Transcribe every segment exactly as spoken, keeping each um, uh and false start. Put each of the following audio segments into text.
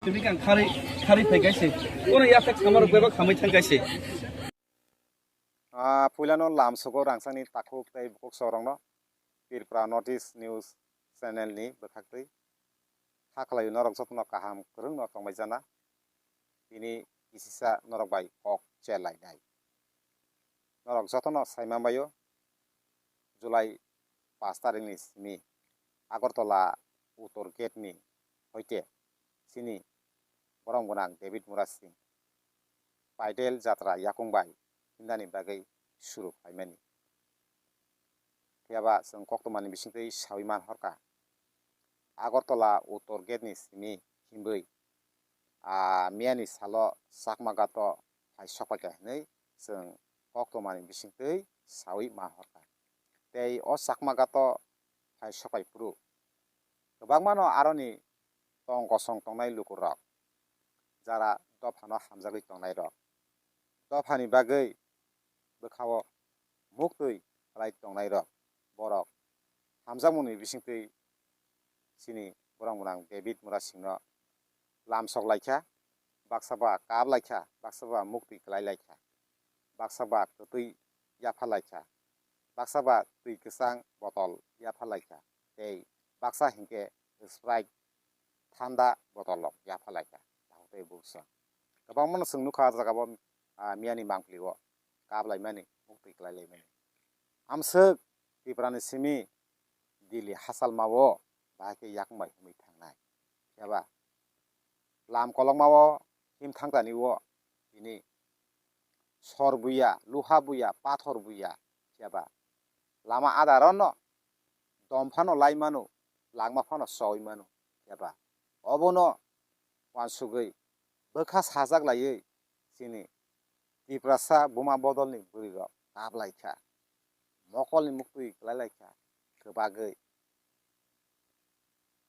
Tini kang khari, khari phai kaise. Kono yathak samarok bebak hamwi thang kaise. Ah, puilano lamsogo rangchakni takhuk tei bukhuk sorokno Tripura North East News Channel ni bwkhaktwi. Hakhlai norok jotono kaham kwrwngno tongbai jana. Tini kisisa norok bai kok chelai nai. Norok jotono sai manbaio, July pash tarikni simi Agartala Uttor Gate ni hoite chini borom gwnang David Murasing Paidel Jatra yakung bai himnani bagwi suru phaimani. Phiya ba chwng koktwmani bisingtwi sawi man horkha. Agartala Uttor Gate ni simi himwi, ah, miyani salo Chakma Ghato phai sokpaikha hinwi chwng koktwmani bisingtwi sawi man horkha. Tei o Chakma Ghato phai sokpai phuru kwbangmano aroni tong kosong tongnai lukurok, jara dophano hamjagwi tongnairok, dophani bagwi bwkhao muktwi khlai tongnairok, borok hamjakmungni bisingtwi chini borom gwnang David Murasingno lamsok laikha, baksa ba kap laikha, baksa ba muktwi klai laikha, baksa ba kwtwi yapha laikha, baksa ba twi kwchang botol yapha laikha, tei baksa hinkhe Sprite thanda botol rok yapha laikha. Takhuk tei bukhuk song kwbangmano chwng nukha ah jagao, ah, miyani mangpili o kap laimani, muktwi klai laimani. Amswk Tripura ni simi Delhi hachalma o bahai khe yakung bai himwi thangnai. Phiya ba lam kolokma o him thangtani o tini sor buya, luha buya, pathor buya, phiya ba lama adaro no dom phano lai mano, langma phano choi mano, phiya ba obono uansugwi bwkha sajak laiwi chini Tiprasa buma bodolni bwrwirok kap laikha, mokolni muktwi klai laikha, kwbagwi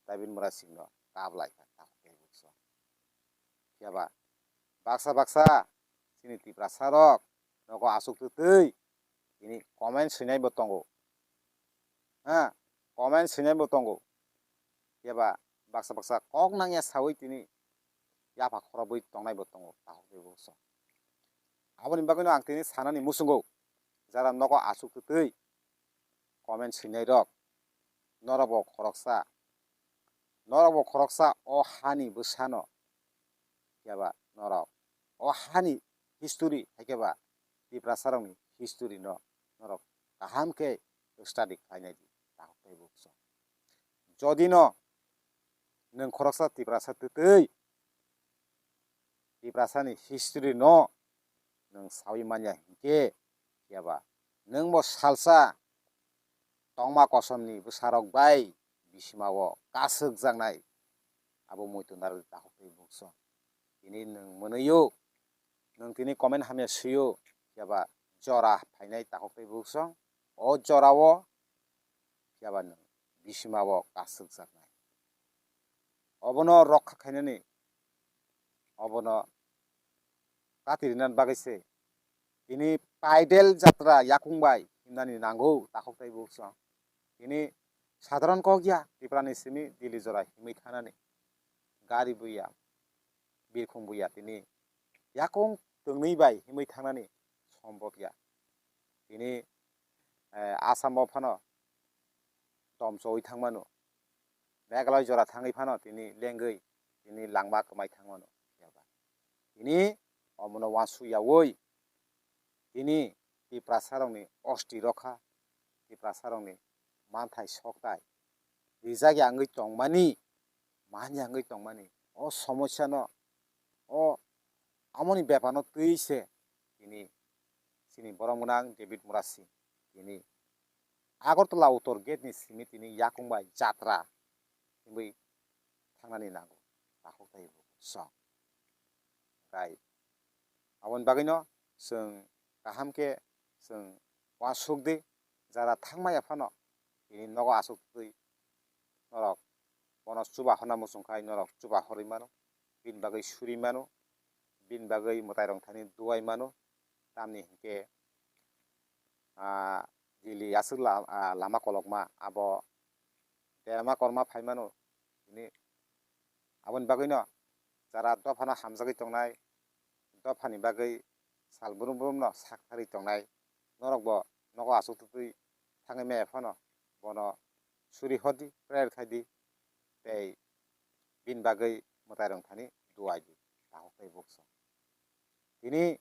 David Murasingno kap laikha takhuk tei bukhuk song. Phiya ba baksa baksa chini Tiprasa rok nogo aswk twtwi tini comment swinai bo tongo. Ha, comment swinai bo tongo. Phiya ba baksa baksa kok nangya sawi tini yapha khorobwi tongnai bo tongo takhuk tei bukhuk song. Aboni bagwino ang tini sanani muchungo, jara nogo aswk twtwi comment swinai rok, norok bo khoroksa, norok bo khoroksa o hani bwsano, phiya ba norok o hani history, hai khe ba Tiprasa rokni history no norok kaham khe study khlainai di, takhuk tei bukhuk song. Jodi no nwng khoroksa Tiprasa twtwi Tiprasani history no nwng sawi manya hinkhe, phiya ba nwng bo salsa tongma kosomni bwsarok bai bisimao kaswk jaknai abo muitu narwk takhuk tei bukhuk song. Tini nwng mwnwio, nwng tini comment hamya swio, phiya ba jora phainai takhuk tei bukhuk song. O jorao phiya ba nwng bisimao kaswk jaknai. Obono rokha khainani, obono kati rinani bagwi se tini Paidel Jatra yakung bai himnani nango takhuk tei bukhuk song. Tini sadharon kok ya Tripura ni simi Delhi jora himwi thangnani, gari buya, birkhung buya tini yakung twngnwi bai himwi thangnani sombok ya. Tini, eh, Assam o phano tomchoi thangmano, Meghalaya jora thangwi phano tini lengwi tini langma kwmai thangmano. Tini omono uansuk yaui tini Tiprasa rokni osti rokha, Tiprasa rokni manthai soktai rijak ya wngwi tongmani, man ya wngwi tongmani, o somosya no, o amoni bepar no twi se tini chini borom gwnang David Murasing tini Agartala Uttor Gate ni simi tini yakung bai jatra himwi thangnani nango, takhuk tei bukhuk song. Tei aboni bagwino chwng kaham khe chwng uansuk di, jara thangmaya phano tini nogo aswk twi norok bono chuba horna muchung khai norok chuba horwi mano, bini bagwi suri mano, bini bagwi mwtai rok thani duai mano, tamni hinkhe, ah, Delhi aswk la-, ah, lama kolokma abo derma korma phai mano, tini aboni bagwino jara dophano hamjagwi tongnai, dophani bagwi sal brum brumno sak thari tongnai, norokbo nogo aswk twtwi thangwi maya phano bono suri hor di, prayer khai di, tei bini bagwi mwtai rwng thani duai di, takhuk tei bukhuksong. Tini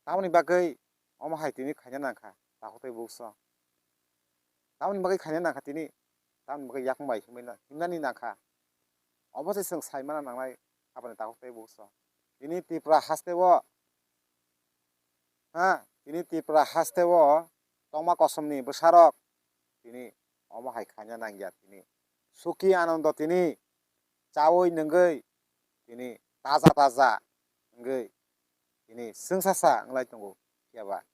tamoni bagwi omo hai tini khaina nangkha, takhuk tei bukhuksong. Tamoni bagwi khaina nangkha tini, tamoni bagwi yakung bai himwi na-, himnani nangkha. Obo se chwng sai mana nangnai, aboni takhuk tei bukhuksong. Tini Tripura haste o, ha, tini Tripura haste o tongma kosomni bwsarok tini omo hai khaina nangya tini. Suki anondo tini chaui nungwi tini taja taja wngwi tini chwngsasa wnglai tongo. Phiya ba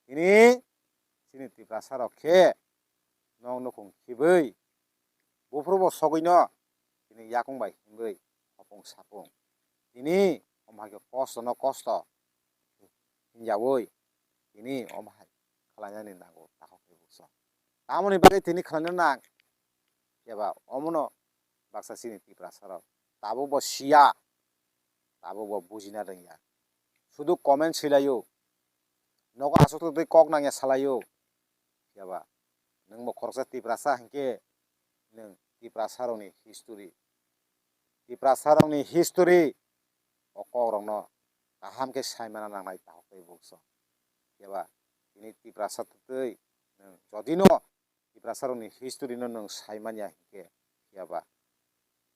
tini chini Tiprasa rok khe nok nukhung khibwi buphuru bo sogwino tini yakung bai himwi hopung sapung tini omo hai khe kosto no kosto hinjaui tini omo hai khlainani nango takhuk tei bukhuksong. Tamoni bagwi tini khlaina nang, eba omono baksa chini Tiprasa rok tabuk bo siya, tabuk bo bujina rwngya. Sudu comment swilaio, nogo aswk twi kok nangya salaio. Eba nwng bo khoroksa Tiprasa hinkhe nwng Tiprasa rokni history, Tiprasa rokni history o kok rokno kaham khe sai mana nangnai takhuk tei bukhuksong. Eba tini Tiprasa twi nwng jodi no Tiprasa rokni history no nwng sai manya hinkhe, phiya ba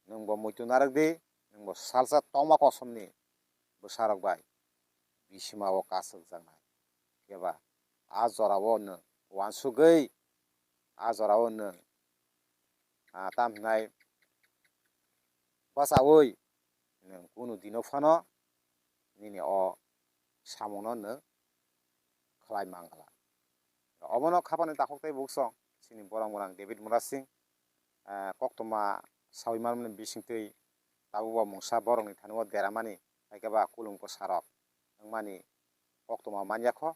nwng bo muitu narwk di, nwng bo salsa tongma kosomni bwsarok bai bisima o kasuk jaknai. Phiya ba a jora o nwng uansugwi, a jora o nwng, ah, tam hinai bachaui nwng kunu dino phano nini o samungno nwng khlai mangla. Obono khapani takhuk tei bukhuksong chini borok mwnang David Murasing, ah, koktwma saui manmani bisingtwi tabukbo mungsa borokni thani o deramani, hai khe ba kulung bwsarok wngmani koktwma manya kho.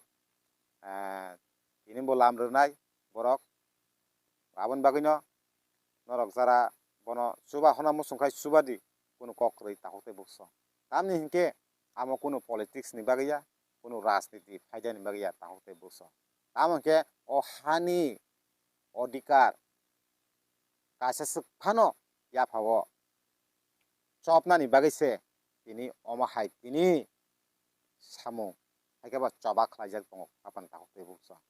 Ah, tini bo lam rwnai borok. Aboni bagwino norok jara bono chuba honna muchung khai chuba di, kunu kok kwrwi takhuk tei bukhuksong. Tamni hinkhe amo kunu politics ni bagwi ya, kunu rajniti phaida ni bagwi ya takhuk tei bukhuksong. Tamo hinkhe o hani odhikar kaisa swk phano yapha o chopnani bagwi se tini omo hai tini samung hai khe ba choba khlaijak tongo khapang takhuk tei bukhuksong.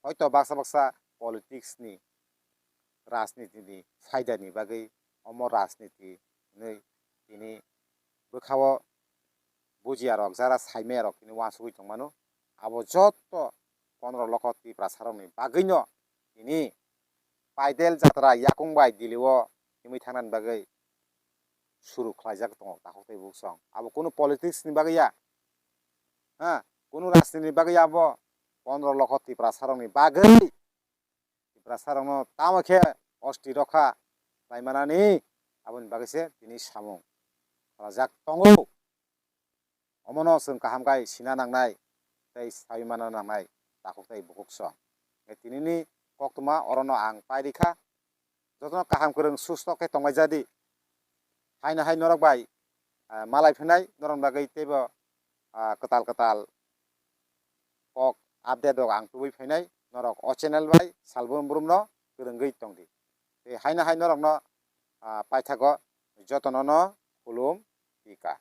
Hoito baksa baksa politics ni, rajniti ni phaida ni bagwi omo rajniti hinwi tini bwkha o bujiya rok, jara saimaya rok tini uansugwi tongmano. Abo joto pondro lokho Tiprasa rokni bagwino tini Paidel jatra yakung bai Delhi o himwi thangnani bagwi suru khlaijak tongo takhuk tei bukhuksong. Abo kunu politics ni bagwi ya, ha, kunu rajniti ni bagwi ya, abo pondro lokho Tiprasa rokni bagwi, Tiprasa rokno tamo khe osti rokha khlai manani, aboni bagwi se tini samung khlajak tongo. Omono chwng kaham khai sina nangnai tei saui manna nangnai takhuk tei bukhuksong. Tei tinini koktwma orono ang pai rikha. Jotono kaham kwrwng susto khe tongbai jadi. Haino hai norok bai, ah, malai phinai norokni bagwi teibo, ah, kwtal kwtal kok update rok ang tubui phainai norok o channel bai salbrum brumno kwrwngwi tongdi. Tei haino hai norokno, ah, paithago jotono no khulum pika.